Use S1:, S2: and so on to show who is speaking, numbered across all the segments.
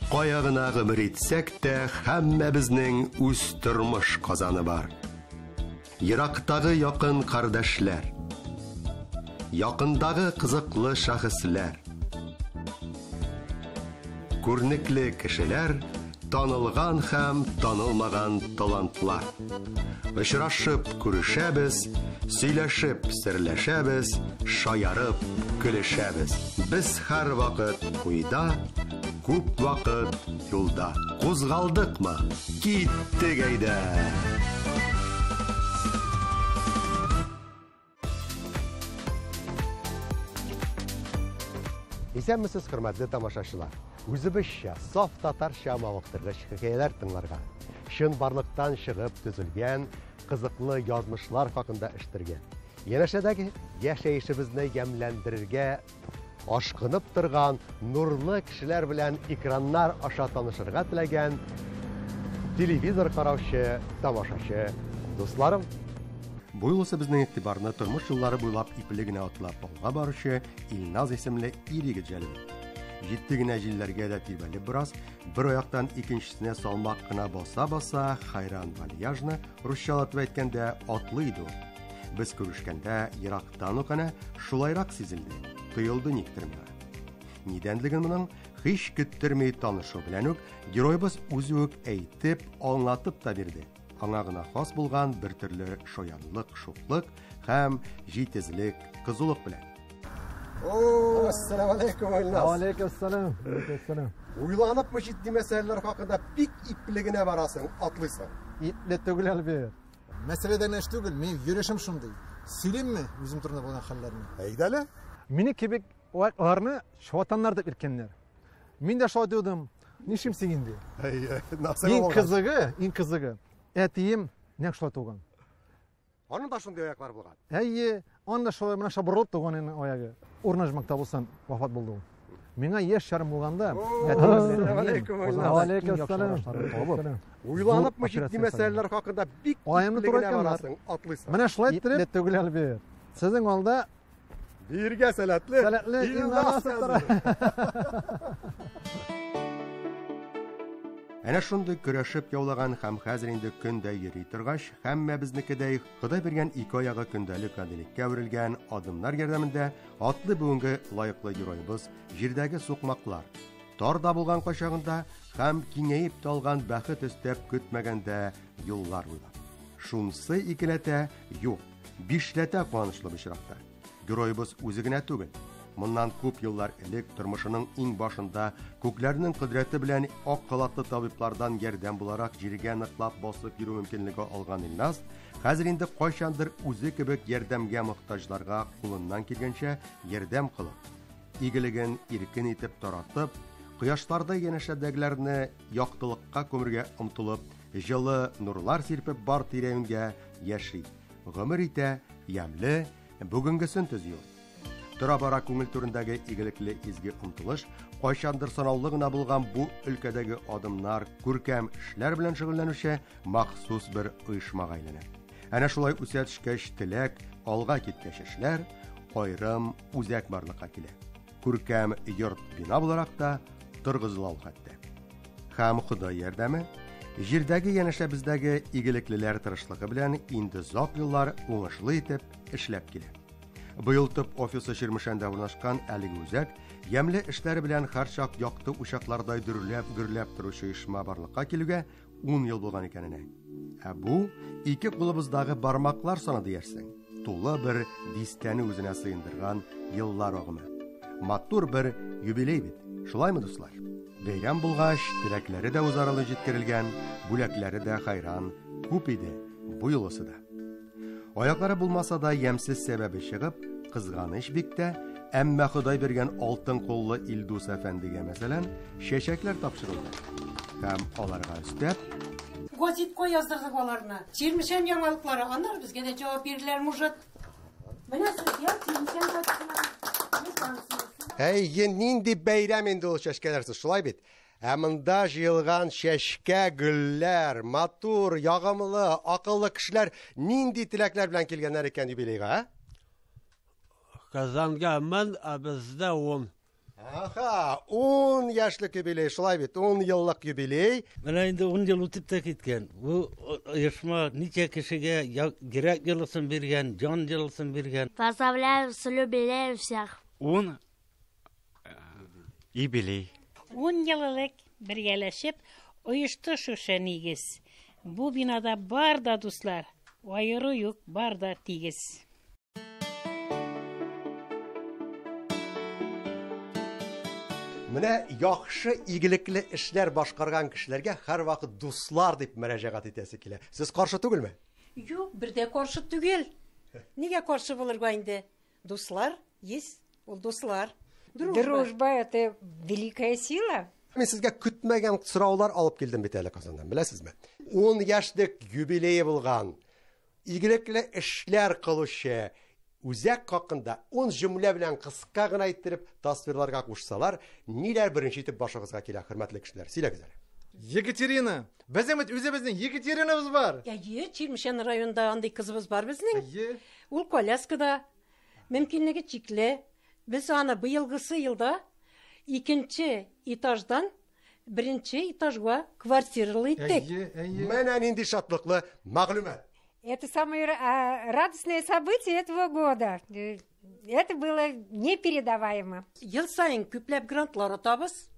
S1: Кая гына гомер итсәк тә, һәммәбезнең үз тормыш казаны бар. Ерактагы якын кардәшләр, якындагы кызыклы шәхесләр, күренекле кешеләр, танылган һәм танылмаган талантлар. Очрашып күрешәбез, сөйләшеп серләшәбез, шаярып көлешәбез. Без һәрвакыт уйда, күп вакыт юлда. Кузгалдыкмы? Киттек әйдә! Исәнмесез, хөрмәтле тамашачылар. Үзебезчә, саф татарча мавыктыргыч хикәяләр тыңларга, чынбарлыктан чыгып төзелгән кызыклы язмышлар хакында эштергә, янәшәдәге яшәешебезне ямьләндерергә ашкынып торган нурлы кешеләр белән экраннар аша танышырга теләгән телевизор караучы, тамашачы дусларым. Бу юлысы безнең игътибарны тормыш юллары буйлап ипле генә атлап алга баручы Илназ исемле ир-егет җәлеп итте. Җитди генә җилләргә дә тирбәлеп бераз, бер аяктан икенчесенә салмак кына баса-баса, хайран вальяжно, русчалатып әйткәндә, атлый иде ул. Без күрешкәндә ерактан ук әнә шулайрак сизелде, тоелды никтер миңа. Нидәнлеген моның һич көттерми танышу белән үк геройбыз үзе үк әйтеп, аңлатып та бирде. Аңа гына хас булган бер төрле шаянлык, шуклык һәм җитезлек, кызулык белән.
S2: О, ассаламу алейкум, Ильназ.
S3: Алейкум ассалам. Алейкум ассалам.
S2: Уйланыпмы җитди мәсьәләләр хакында бик ипле генә барасың, атлыйсың.
S3: Ипле түгел, әлбәттә.
S4: Мәсьәләдән эш түгел, минем йөрешем шундый. Сөйлимме үзем турында булган хәлләрне?
S2: Әйдә әле.
S3: Мине кебек аларны шайтаннар дип йөрткәннәр. Мин дә шулай дидем. Нишлим син инде?
S2: Әйе, насыйп
S3: Иң
S2: булган.
S3: кызыгы, иң кызыгы. Әтием нәкъ шулай туган.
S2: Аның да шундый аяклар булган.
S3: Әйе, анда шулай менә шабырылып туган инде аягы. Урнаш мактабылсан вафат булды ул. Миңа яшь ярым булганда,
S2: Ассаламу алейкум,
S3: Алейкум ассалам.
S2: Уйланыпмы җитди мәсьәләләр хакында бик
S3: Аямны
S2: ипле
S3: туры
S2: генә
S3: әйткәннәр.
S2: барасың, атлыйсың.
S3: Менә шулай иттереп түгел әлбәттә. Сезнең алда
S2: Биергә сәләтле,
S3: Сәләтле
S2: Илназ
S3: Илназ тора.
S1: Әнә шундый көрәшеп яулаган һәм хәзер инде көндә йөри торгач, һәммәбезнекедәй Ходай биргән ике аягы көндәлек гадилеккә әверелгән адымнар ярдәмендә атлы бүгенге лаеклы героебыз җирдәге сукмаклар, тар да булган кайчагында һәм киңәеп тә алган бәхет өстәп көтмәгәндә юллар буйлап. Шунсы икеләтә, юк, бишләтә куанычлы бу очракта. Героебыз үзе генә түгел. Моннан күп еллар элек тормышының иң башында күкләрнең кодрәте белән ак халатлы табиблардан ярдәм буларак җиргә ныклап басып йөрү мөмкинлеге алган Илназ, хәзер инде кайчандыр үзе кебек ярдәмгә мохтаҗларга кулыннан килгәнчә ярдәм кылып, игелеген иркен итеп таратып, кояшларда янәшәдәгеләрне яктылыкка күмергә омтылып, җылы нурлар сирпеп бар тирә-юньгә яши, гомер итә, ямьле бүгенгесен төзи ул. Тора-бара күңел түрендәге игелекле изге омтылыш, кайчандыр санаулы гына булган бу өлкәдәге адымнар күркәм эшләр белән шөгыльләнүче махсус бер оешмага әйләнә. Әнә шулай үсә төшкәч теләк, алга киткәч эшләр, аерым үзәк барлыкка килә. Күркәм йорт бина буларак та торгызыла ул хәтта. Һәм Ходай ярдәме, җирдәге янәшәбездәге игелеклеләр тырышлыгы белән инде озак еллар уңышлы итеп эшләп килә. Быел төп офисы Чирмешәндә урнашкан әлеге үзәк ямьле эшләре белән һәрчак якты учаклардай дөрләп-гөрләп торучы оешма барлыкка килүгә 10 ел булган икән әнә. Ә бу ике кулыбыздагы бармаклар саны диярсең, тулы бер дистәне үзенә сыендырган еллар агымы. Матур бер юбилей бит, шулаймы, дуслар? Бәйрәм булгач, теләкләре дә үзаралы җиткерелгән, бүләкләре дә хайран күп иде бу юлысы да. Аяклары булмаса да ямьсез сәбәбе чыгып, кызганыч бик тә, әмма Ходай биргән алтын куллы Илдус әфәндегә, мәсәлән, чәчәкләр тапшырылды. Һәм аларга өстәп,
S5: Газетка яздырдык аларны. Чирмешән яңалыклары, аннары безгә дә җавап бирделәр, мужет. Менә сезгә Чирмешән газетына.
S1: Әйе, нинди бәйрәм инде ул чәчкәләрсез, шулай бит? Ә монда җыелган чәчкә гөлләр, матур, ягымлы, акыллы кешеләр нинди теләкләр белән килгәннәр икән юбилейга, ә?
S6: Казанга 1000, ә бездә 10.
S2: Аха, 10 яшьлек юбилей, шулай бит, 10 еллык юбилей.
S6: Менә инде 10 ел үтеп тә киткән. Бу оешма ничә кешегә йөрәк җылысын биргән, җан җылысын биргән.
S7: Поздравляю с юбилеем всех.
S8: 10 юбилей.
S5: 10 ел элек бергәләшеп оешты шушы нигез. Бу бинада бар да дуслар, аеру юк, бар да тигез.
S2: Менә яхшы игелекле эшләр башкарган кешеләргә һәрвакыт дуслар дип мөрәҗәгать итәсе килә. Сез каршы түгелме?
S5: Юк, бер дә каршы түгел. Нигә каршы булырга инде? Дуслар есть, ул дуслар.
S9: Дружба. Дружба это великая сила.
S2: Мин сезгә көтмәгән сораулар алып килдем бит әле Казаннан, беләсезме? 10 яшьлек юбилее булган, игелекле эшләр кылучы үзәк хакында 10 җөмлә белән кыска гына иттереп тасвирларга кушсалар, ниләр беренче итеп башыгызга килә, хөрмәтле кешеләр? Сөйләгез әле.
S3: Екатерина! Безнең бит үзебезнең Екатеринабыз бар.
S5: Әйе, Чирмешән районында андый кызыбыз бар безнең. Әйе. Ул коляскада, мөмкинлеге чикле. Без аны быелгысы елда икенче этаждан беренче этажга квартиралы иттек.
S3: Әйе, әйе.
S2: Менә нинди шатлыклы мәгълүмат.
S9: Это самое радостное событие этого года. Это было непередаваемо.
S5: Ел саен күпләп грантлар отабыз.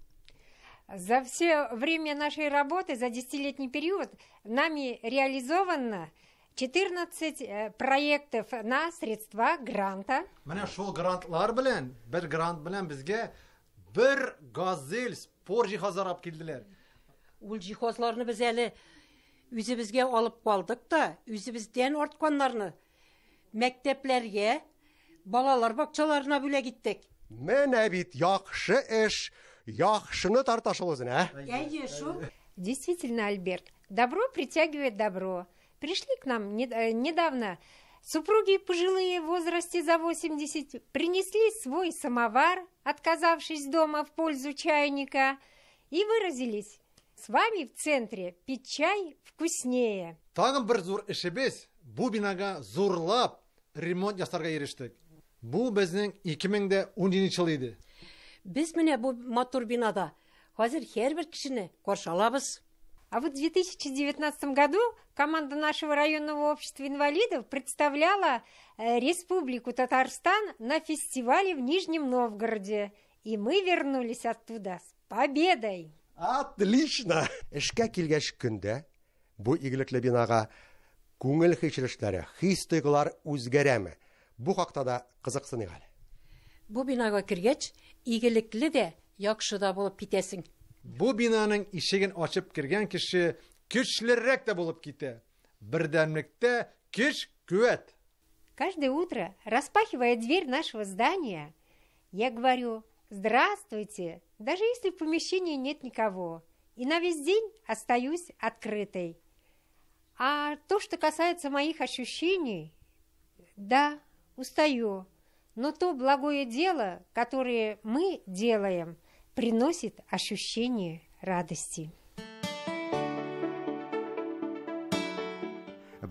S9: За все время нашей работы, за десятилетний период, нами реализовано 14 проектов на средства гранта.
S3: Менә шул грантлар белән, бер грант белән безгә бер газель спорт җиһазлары алып килделәр.
S5: Ул җиһазларны без әле үзебезгә алып калдык та, үзебездән артканнарны мәктәпләргә, балалар бакчаларына бүләк иттек.
S2: Менә бит яхшы эш, яхшыны тарта шул үзенә, ә?
S5: Әйе, шул.
S9: Действительно, Альберт, добро притягивает добро. Пришли к нам недавно супруги пожилые в возрасте за 80, принесли свой самовар, отказавшись дома в пользу чайника, и выразились: с вами в центре пить чай вкуснее.
S3: Тагын бер зур эшебез, бу бинага зурлап ремонт ясарга ирештек. Бу безнең 2017 ел иде.
S5: Без менә бу матур бинада хәзер һәрбер кешене каршы алабыз.
S9: А вот в 2019 году команда нашего районного общества инвалидов представляла Республику Татарстан на фестивале в Нижнем Новгороде. И мы вернулись оттуда с победой.
S2: Отлично! Эшкә килгәч көндә бу игелекле бинага күңел хичерешләре, хис-тойгылар үзгәрәме? Бу хакта да кызыксыныйк әле.
S5: Бу бинага кергәч, игелекле дә, яхшы да булып китәсең.
S3: Бу бинаның ишеген ачып кергән кеше көчлерәк тә булып китә. Бердәмлектә көч, куәт.
S9: Каждое утро, распахивая дверь нашего здания, я говорю: «Здравствуйте», даже если в помещении нет никого, и на весь день остаюсь открытой. А то, что касается моих ощущений, да, устаю, но то благое дело, которое мы делаем, приносит ощущение радости.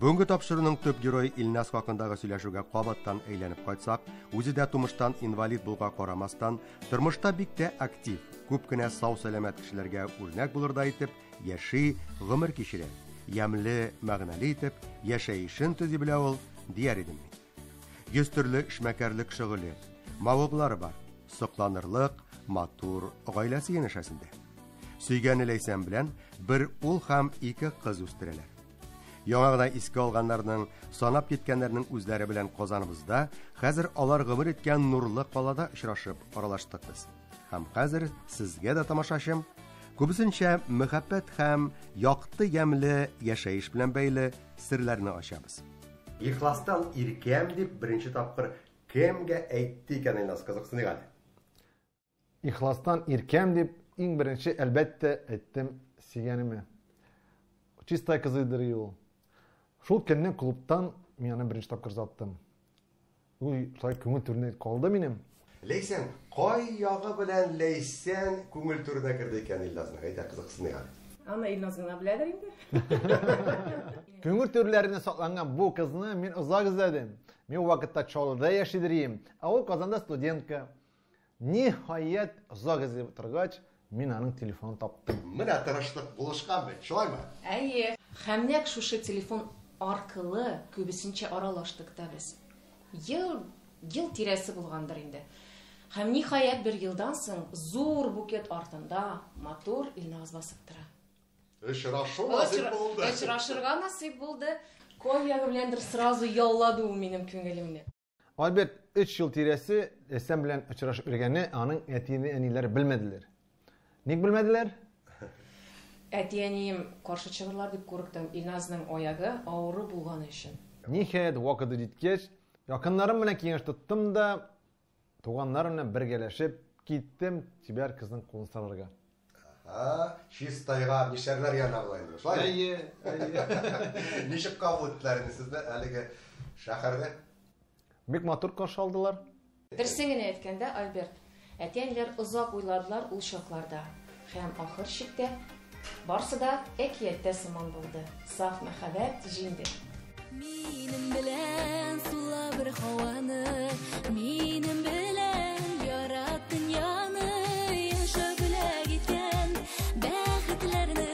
S1: Бүгенге тапшыруның төп герое Илназ хакындагы сөйләшүгә кабаттан әйләнеп кайтсак, үзе дә тумыштан инвалид булуга карамастан, тормышта бик тә актив, күп кенә сау-сәламәт кешеләргә үрнәк булырдай итеп яши, гомер кичерә. Ямьле, мәгънәле итеп яшәешен төзи белә ул, дияр идем мин. 100 төрле эшмәкәрлек шөгыле, мавыгулары бар, сокланырлык, матур гаиләсе янәшәсендә. Сөйгәне Ләйсән белән бер ул һәм ике кыз үстерәләр. Яңа гына искә алганнарның, санап киткәннәрнең үзләре белән Казаныбызда, хәзер алар гомер иткән нурлы калада очрашып аралаштык без. Һәм хәзер сезгә дә тамашачым, күбесенчә мәхәббәт һәм якты ямьле яшәеш белән бәйле серләрне ачабыз. Ихластан иркәм дип беренче тапкыр кемгә әйтте икән Илназ, кызыксыныйк әле.
S3: Ихластан иркәм дип иң беренче әлбәттә әйттем сөйгәнемә. Чистай кызыдыр ул. Шул көнне клубтан мин аны беренче тапкыр озаттым. Ул шулай күңел түренә калды минем.
S2: Ләйсән, кай ягы белән Ләйсән күңел түренә керде икән Илназның? Әйтә, кызыксыныйк әле.
S10: Аны Илназ гына беләдер инде.
S3: Күңел түрләренә сакланган бу кызны мин озак эзләдем. Мин ул вакытта Чаллыда яшидер идем, ә ул Казанда студентка. Ниһаять, озак эзли торгач, мин аның телефонын таптым.
S2: Менә тырышлык булышкан бит, шулаймы?
S10: Әйе. Һәм нәкъ шушы телефон аркылы күбесенчә аралаштык та без. Ел, ел тирәсе булгандыр инде. Һәм ниһаять бер елдан соң зур букет артында матур Илназ басып тора.
S2: Очрашу насыйп булды.
S10: Очрашырга насыйп булды. Кой ягы беләндер сразу яулады ул минем күңелемне.
S3: Альберт, 3 ел тирәсе Ләйсән белән очрашып йөргәнне аның әти-әниләре белмәделәр. Ник белмәделәр?
S10: Әти-әнием каршы чыгырлар дип курыктым, Илназның аягы авыру булганы өчен.
S3: Ниһаять, вакыты җиткәч, якыннарым белән киңәш тоттым да, туганнарым белән бергәләшеп киттем чибәр кызның кулын сорарга.
S2: Ага, Чистайга мишәрләр янына була инде, шулай?
S3: Әйе, әйе.
S2: Ничек кабул иттеләр инде сезне әлеге шәһәрдә?
S3: Бик матур каршы алдылар.
S10: Дөресен генә әйткәндә, Альберт, әти-әниләр озак уйладылар ул чакларда. Һәм ахыр чиктә барсы да әкияттә сыман булды. Саф мәхәббәт җиңде.
S8: Минем белән сула бер һаваны, минем белән ярат дөньяны, яшәү бүләк иткән бәхетләрне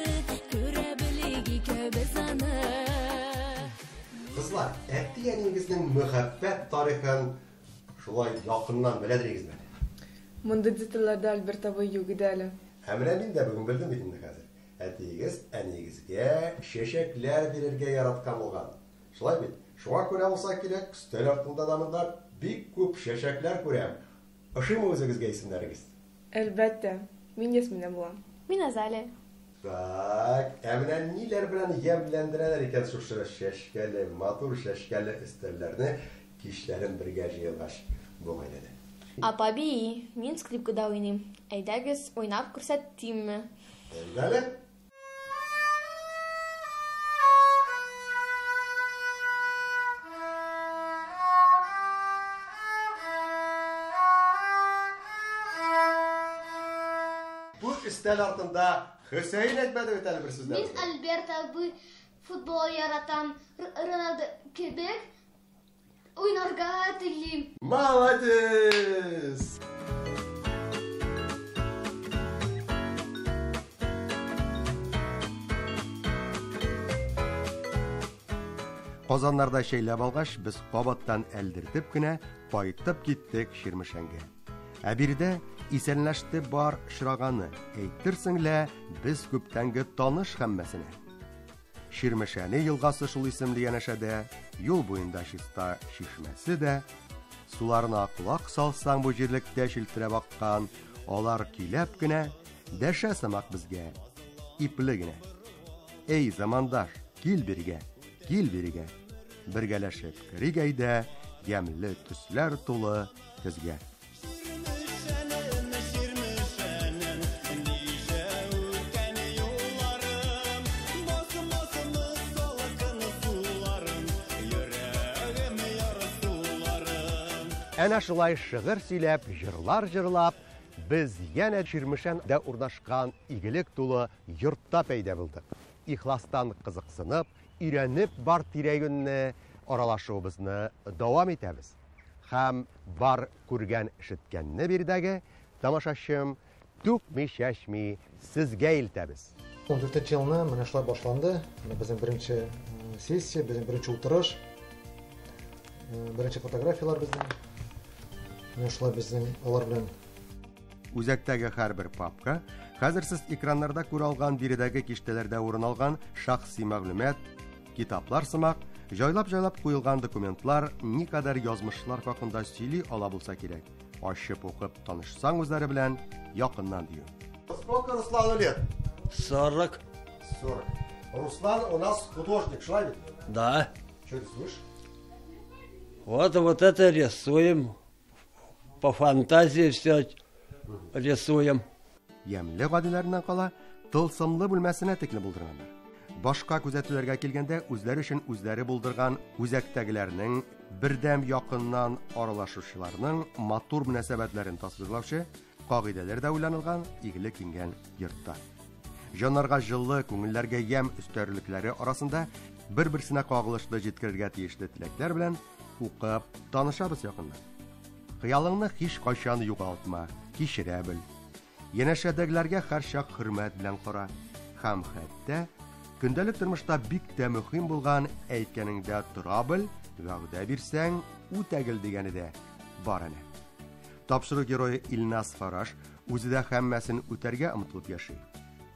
S8: күрә белик икәүбез аны.
S2: Кызлар, әти-әниегезнең мәхәббәт тарихын шулай якыннан беләдер әле?
S11: Мондый детальләрдә Альберт абый юк иде әле.
S2: Ә менә мин дә бүген белдем бит инде хәзер. Әтиегез әниегезгә чәчәкләр бирергә яраткан булган. Шулай бит? Шуңа күрә булса кирәк, өстәл артында да монда бик күп чәчәкләр күрәм. Ошыймы үзегезгә исемнәрегез?
S11: Әлбәттә, мин Ясминә булам.
S12: Мин Азалия.
S2: Так, ә менә ниләр белән ямьләндерәләр икән шушы чәчкәле, матур чәчкәле өстәлләрне кичләрен бергә җыелгач бу гаиләдә.
S12: Апа бии, мин скрипкада уйныйм. Әйдәгез, уйнап күрсәтимме?
S2: Әйдәле. Бу өстәл артында Хөсәен әйтмәде бит әле бер сүз дә.
S7: Мин Альберт абый футбол яратам. Роналдо кебек уйнарга телим.
S2: Молодец! Казаннарда чәйләп алгач, без кабаттан әлдертеп кенә кайтып киттек Чирмешәнгә. Ә биредә исәнләште бар очраганы, әйтерсең лә, без күптәнге таныш һәммәсенә. Чирмешәне елгасы шул исемле янәшәдә, юл буенда чиста чишмәсе дә, суларына колак салсаң бу җирлектә челтерәп аккан, алар көйләп кенә дәшә сымак безгә, ипле генә. Эй, замандаш, кил биргә, кил биргә. Бергәләшеп керик әйдә, ямьле төсләр тулы көзгә. Әнә шулай шигырь сөйләп, җырлар җырлап, без янә Чирмешәндә урнашкан игелек тулы йортта пәйда булдык. Ихластан кызыксынып, өйрәнеп бар тирә-юньне аралашуыбызны дәвам итәбез. Һәм бар күргән ишеткәнне биредәге тамашачым түкми-чәчми сезгә илтәбез.
S4: 14 елны менә шулай башланды. Менә безнең беренче сессия, безнең беренче утырыш, беренче фотографияләр безнең. Менә шулай безнең алар белән.
S1: Үзәктәге һәрбер папка хәзер сез экраннарда күрә алган биредәге киштәләрдә урын алган шәхси мәгълүмат, китаплар сымак, җайлап-җайлап куелган документлар никадәр язмышлар хакында сөйли ала булса кирәк. Ачып укып танышсаң үзләре белән якыннан дию.
S2: Сколько Руслану лет?
S6: 40.
S2: 40. Руслан у нас художник, шулай бит?
S6: Да.
S2: Что рисуешь?
S6: Вот это рисуем. По фантазии все рисуем.
S1: Ямьле гадиләреннән кала тылсымлы бүлмәсенә тикле булдырганнар. Башка күзәтүләргә килгәндә үзләре өчен үзләре булдырган үзәктәгеләрнең бердәм якыннан аралашучыларның матур мөнәсәбәтләрен тасвирлаучы кагыйдәләр дә уйланылган игелек иңгән йортта. Җаннарга җылы, күңелләргә ямь өстәрлекләре арасында бер-берсенә кагылышлы җиткерергә тиешле теләкләр белән укып танышабыз якыннан. Хыялыңны һич кайчан югалтма, кичерә бел. Янәшәдәгеләргә һәрчак хөрмәт белән кара. Һәм хәтта көндәлек тормышта бик тә мөһим булган әйткәнеңдә тора бел, вәгъдә бирсәң, үтәгел дигәне дә бар әнә. Тапшыру герое Илназ Фараш үзе дә һәммәсен үтәргә омтылып яши.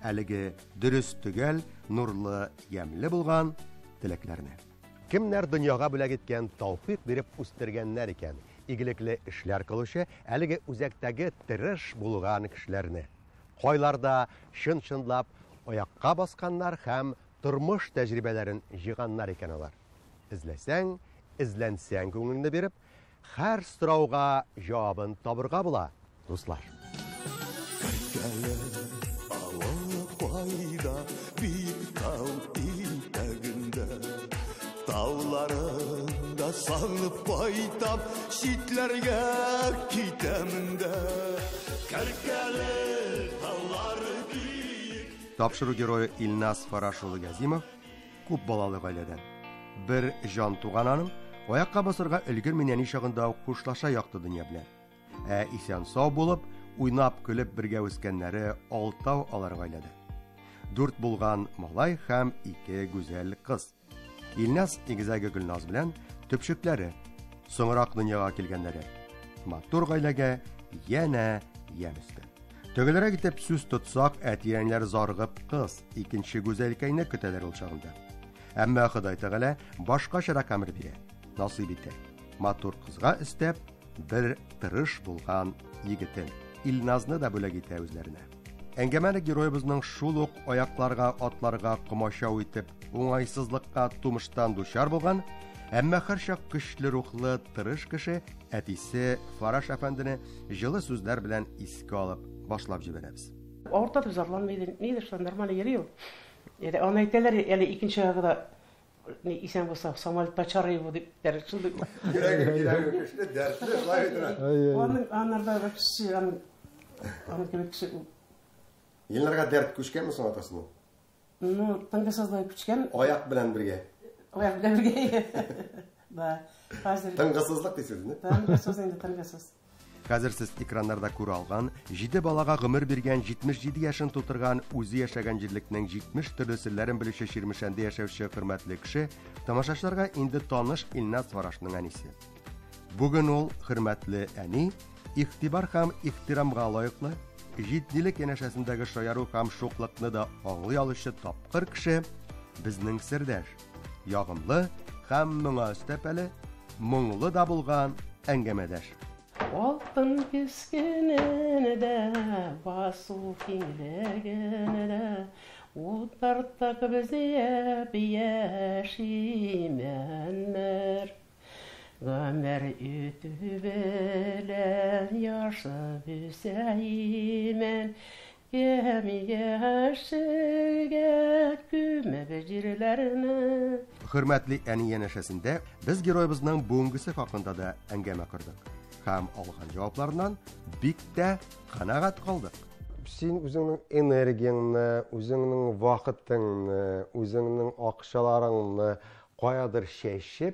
S1: Әлеге дөрес төгәл, нурлы, ямьле булган теләкләрне. Кемнәр дөньяга бүләк иткән тәүфыйк биреп үстергәннәр икән, игелекле эшләр кылучы әлеге үзәктәге тырыш булган кешеләрне. Кайларда чын-чынлап аякка басканнар һәм тормыш тәҗрибәләрен җыйганнар икән алар. Эзләсәң, эзләнсәң күңелеңне биреп, һәр сорауга җавабын табырга була, дуслар.
S13: Кәркәле авылы кайда, биек тау итәгендә. Тауларында сагынып кайтам, читләргә китәмен дә. Кәркәле таулары биек.
S1: Тапшыру герое Илназ Фараш улы Газимов күп балалы гаиләдән. Бер җан туган аның, аякка басарга өлгерми нәни чагында ук хушлаша якты дөнья белән. Ә исән сау булып, уйнап көлеп бергә үскәннәре алтау алар гаиләдә. Дүрт булган малай һәм ике гүзәл кыз. Илназ игезәге Гөлназ белән төпчекләре, соңрак дөньяга килгәннәре. Матур гаиләгә янә ямь өсте. Төгәлрәк итеп сүз тотсак, әти-әниләр зарыгып кыз, икенче гүзәлкәйне көтәләр ул чагында. Әмма Ходай Тәгалә башкачарак әмер бирә, насыйп итә. Матур кызга өстәп, бер тырыш булган егетен, Илназны да бүләк итә үзләренә. Әңгәмәле героебызның шул ук аякларга атларга комачау итеп, уңайсызлыкка тумыштан дучар булган, әмма һәрчак көчле рухлы тырыш кеше әтисе Фараш әфәндене җылы сүзләр белән искә алып башлап җибәрәбез.
S14: Авырта дип зарланмый иде, ни дә шулай нормально йөри ул. Әле аны әйтәләр, әле икенче аягы да ни исән булса, самолетта чарый бу дип, шундый.
S2: Йөрәге, йөрәге көчле, дәртле, шулай бит.
S14: Аның анарда вообще аның аның кебек кеше.
S2: Елларга дәрт күчкәнме соң атасының?
S14: Ну, тынгысызлыгы күчкән.
S2: Аяк белән бергә.
S14: Аяк белән бергә. Да. Хәзер
S2: Тынгысызлык дисез, не?
S14: Тынгысыз инде, тынгысыз.
S1: Хәзер сез экраннарда күрә алган, 7 балага гомер биргән 77 яшен тутырган, үзе яшәгән җирлекнең 70 төрле серләрен белүче Чирмешәндә яшәүче хөрмәтле кеше, тамашачыларга инде таныш Илназ Фарашның әнисе. Бүген ул хөрмәтле әни, игътибар һәм ихтирамга лаеклы, җитдилек янәшәсендәге шаяру һәм шуклыкны да аңлый алучы тапкыр кеше, безнең сердәш, ягымлы һәм моңа өстәп әле моңлы да булган әңгәмәдәш.
S14: Алтын кескенендә, басу киңлегендә, утырттык без япь-яшь имәннәр. Гомер үтү белән яшып үсә имән, кем яшелгә күмеп җирләрне.
S1: Хөрмәтле әни янәшәсендә без героебызның бүгенгесе хакында да әңгәмә кордык. Һәм алган җавапларыннан бик тә канәгать калдык.
S2: Син үзеңнең энергияңне, үзеңнең вакытыңны, үзеңнең акчаларыңны каядыр чәчеп,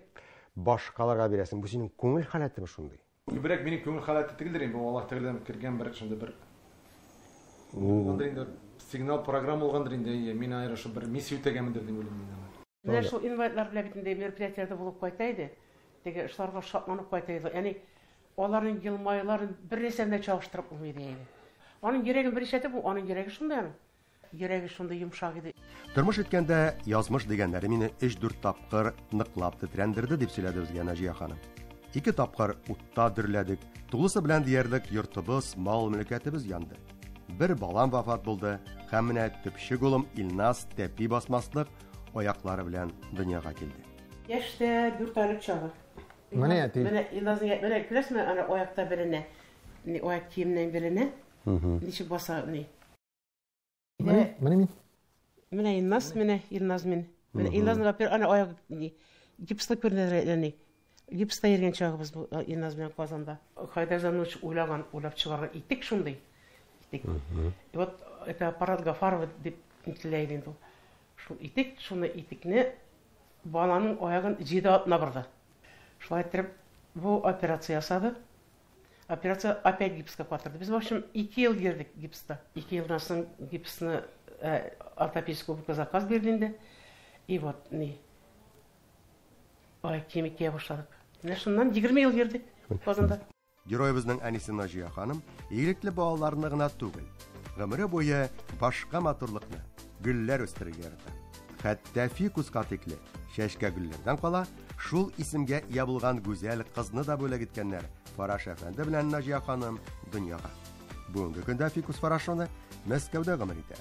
S2: башкаларга бирәсең. Бу синең күңел халәтеме шундый?
S3: Күбрәк минем күңел халәте түгелдер инде, бу Аллаһ Тәгаләдән кергән бер шундый бер булгандыр инде, сигнал программа булгандыр инде, әйе, мин аерым шул бер миссия үтәгәнмендер дип уйлыйм мин аны.
S14: Менә шул инвалидлар белән бит инде мероприятиеләрдә булып кайта иде. Теге шуларга шатланып кайта иде. Ягъни аларның елмаюларын бер нәрсә белән чагыштырып булмый иде. Аның йөрәген берничә итеп, аның йөрәге шундый аның. Йөрәге шундый йомшак иде.
S1: Тормыш иткәндә язмыш дигәннәре мине 3-4 тапкыр ныклап тетрәндерде, дип сөйләде безгә Наҗия ханым. 2 тапкыр утта дөрләдек. Тулысы белән диярлек йортыбыз, мал-мөлкәтебез янды. Бер балам вафат булды, һәм менә төпчек улым Илназ тәпи басмаслык аяклары белән дөньяга килде.
S14: Яшьтә 4 айлык чагы.
S3: Менә әти.
S14: Менә Илназның, менә күрәсезме, ана аякта беленә. Ни аяк киемнән беленә. Ничек баса, ни.
S3: Менә, менә мин.
S14: Менә Илназ, менә Илназ мин. Менә Илназның во-первых, ана аяк ни гипслы күренә, ни. Гипста йөргән чагыбыз бу Илназ белән Казанда. Хайдар Замнович уйлаган, уйлап чыгарган итек шундый. Итек. И вот это аппарат Гафарова дип әйтелә иде инде ул. Шул итек, шуны итекне баланың аягын 7 атна борды. Шулай итеп бу операция ясады. Операция опять гипска катырды. Без, в общем, 2 ел йөрдек гипста. 2 елдан соң гипсны ортопедический обувька заказ бирде инде. И вот, ни, аяк киеме кия башладык. Менә шуннан 20 ел йөрдек Казанда.
S1: Героебызның әнисе Наҗия ханым игелекле балаларны гына түгел, гомере буе башка матурлыкны, гөлләр үстерергә ярата. Хәтта фикуска тикле чәчкә гөлләрдән кала, шул исемгә ия булган гүзәл кызны да бүләк иткәннәр Фараш әфәнде белән Наҗия ханым дөньяга. Бүгенге көндә Фикус Фарашовна Мәскәүдә гомер итә.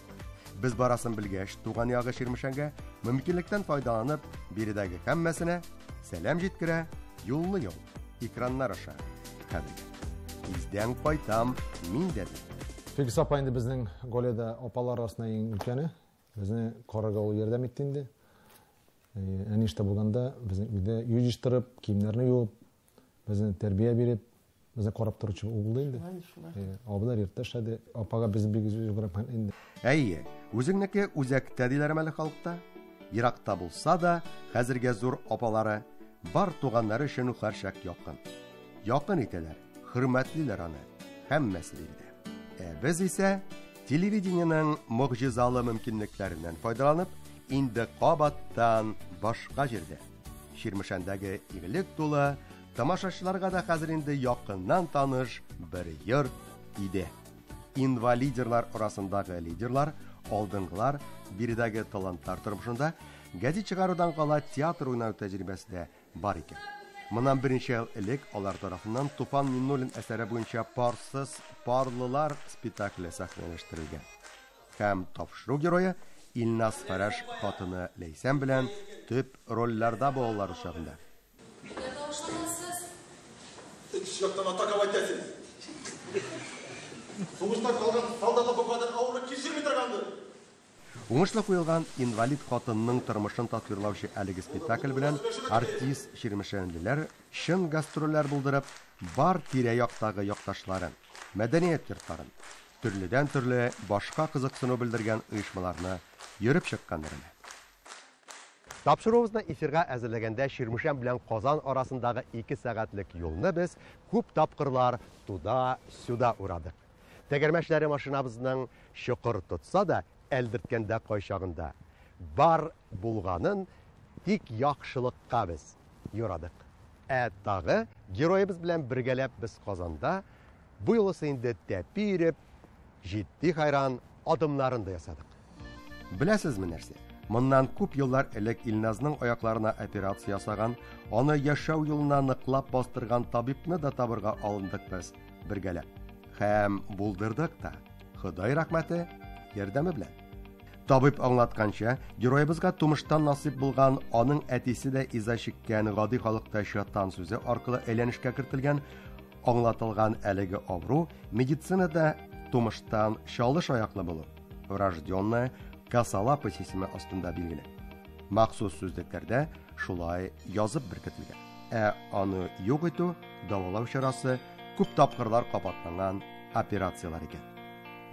S1: Без барасын белгәч, туган ягы Чирмешәнгә мөмкинлектән файдаланып, биредәге һәммәсенә сәлам җиткерә, юллы юл, экраннар аша. Хәзергә. Тиздән кайтам мин дә дип.
S3: Фикус апа инде безнең гаиләдә апалар арасында иң өлкәне. Безне карарга ул ярдәм итте инде. Әни эштә булганда безнең өйдә өй җыештырып, киемнәрне юып, безне тәрбия биреп, безне карап торучы ул булды инде. Абыйлар йортта эшләде. Апага без бик зур рәхмәт инде.
S1: Әйе, үзеңнеке үзәктә диләр әле халыкта. Еракта булса да, хәзергә зур апалары бар туганнары өчен һәрчак якын. Якын итәләр, хөрмәтлиләр аны. Һәммәсе биредә. Ә без исә телевидениенең могҗизалы мөмкинлекләреннән файдаланып, инде кабаттан башка җирдә. Чирмешәндәге игелек тулы тамашачыларга да хәзер инде якыннан таныш бер йорт иде. Инвалидерлар арасындагы лидерлар, алдынгылар, биредәге талантлар тормышында гәзит чыгарудан кала театр уйнау тәҗрибәсе дә бар икән. Моннан берничә ел элек алар тарафыннан Туфан Миңнуллин әсәре буенча Парсыз парлылар спектакле сәхнәләштерелгән. Һәм тапшыру герое Илназ Фәрәш хатыны Ләйсән белән төп рольләрдә булалар чагында.
S10: Нигә тавышланасыз?
S15: Өч яктан атаковать итәсез. Сугышта калган солдатлар бу кадәр авырлык кичерми торгандыр.
S1: Уңышлы куелган инвалид хатынның тормышын тасвирлаучы әлеге спектакль белән артист чирмешәнлеләр чын гастрольләр булдырып, бар тирә-яктагы якташларын, мәдәният йортларын, төрледән төрле башка кызыксыну белдергән оешмаларны йөреп чыкканнар әнә. Тапшыруыбызны эфирга әзерләгәндә Чирмешән белән Казан арасындагы 2 сәгатьлек юлны без күп тапкырлар туда-сюда урадык. Тәгәрмәчләре машинабызның чокыр тотса да, әлдерткәндә кайчагында бар булганын тик яхшылыкка без юрадык. Ә тагы героебыз белән бергәләп без Казанда бу юлысы инде тәпи йөреп, җитди хайран адымнарын да ясадык. Беләсезме нәрсә? Моннан күп еллар элек Илназның аякларына операция ясаган, аны яшәү юлына ныклап бастырган табибны да табырга алындык без бергәләп. Һәм булдырдык та. Ходай рәхмәте, ярдәме белән. Табиб аңлатканча, героебызга тумыштан насыйп булган, аның әтисе дә иза чиккән гади халыкта шайтан сүзе аркылы әйләнешкә кертелгән, аңлатылган әлеге авыру медицинада тумыштан чалыш аяклы булу, врожденная косолапость исеме астында билгеле. Махсус сүзлекләрдә шулай язып беркетелгән. Ә аны юк итү, дәвалау чарасы күп тапкырлар кабатланган операцияләр икән.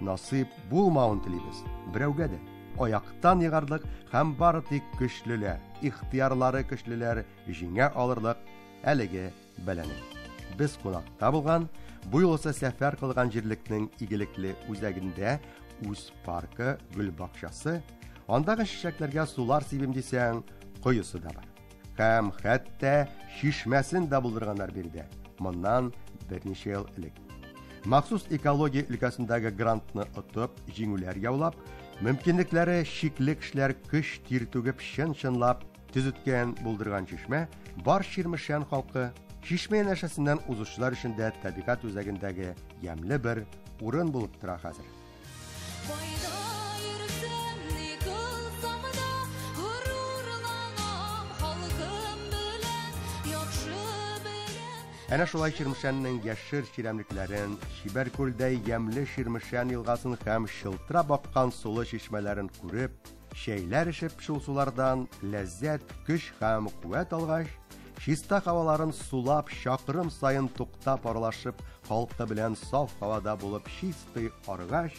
S1: Насыйп булмавын телибез берәүгә дә. Аяктан егарлык һәм бары тик көчлеләр, ихтыярлары көчлеләр җиңә алырлык әлеге бәлане. Без кунакта булган, бу юлысы сәфәр кылган җирлекнең игелекле үзәгендә үз паркы, гөл бакчасы, андагы чәчәкләргә сулар сибим дисәң, коесы да бар. Һәм хәтта чишмәсен дә булдырганнар биредә. Моннан берничә ел элек. Махсус экология өлкәсендәге грантны отып, җиңүләр яулап, мөмкинлекләре чикле кешеләр көч тир түгеп чын-чынлап төзеткән булдырган чишмә бар Чирмешән халкы, чишмә янәшәсеннән узучылар өчен дә табигать үзәгендәге ямьле бер урын булып тора хәзер.
S8: Кайда йөрсәм, ни кылсам да, горурланам халкым белән, яхшы беләм.
S1: Әнә шулай Чирмешәннең яшел чирәмлекләрен, Чибәркүлдәй ямьле Чирмешән елгасын һәм чылтырап аккан сулы чишмәләрен күреп, чәйләр эчеп шул сулардан ләззәт, көч һәм куәт алгач, чиста һаваларын сулап, чакрым саен туктап аралашып, халкы белән саф һавада булып чистый аргач,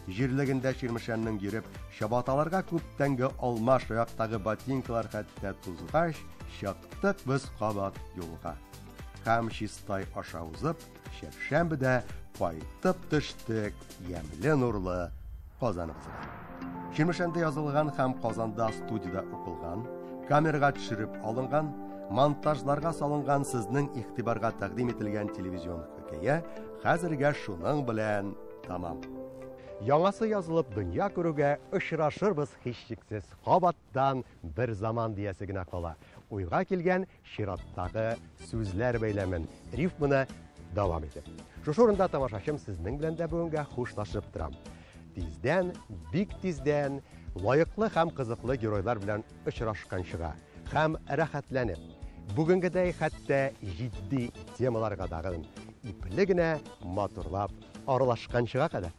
S1: җирлегендә Чирмешәннең йөреп, чабаталарга күптәнге алмаш аяктагы ботинкалар хәтта тузгач, чыктык без кабат юлга. һәм Чистай аша узып, чәршәмбедә кайтып төштек ямьле нурлы Казаныбызга. Чирмешәндә язылган һәм Казанда студиядә укылган, камерага төшереп алынган, монтажларга салынган сезнең игътибарга тәкъдим ителгән телевизион хикәя хәзергә шуның белән тәмам. Яңасы язылып дөнья күрүгә очрашырбыз һичшиксез кабаттан бер заман диясе генә кала. Уйга килгән чираттагы сүзләр бәйләмен рифманы дәвам итеп. Шушы урында тамашачым сезнең белән дә бүгенгә хушлашып торам. Тиздән, бик тиздән лаеклы һәм кызыклы геройлар белән очрашканчыга һәм рәхәтләнеп, бүгенгедәй хәтта җитди темаларга тагын ипле генә матурлап аралашканчыга кадәр.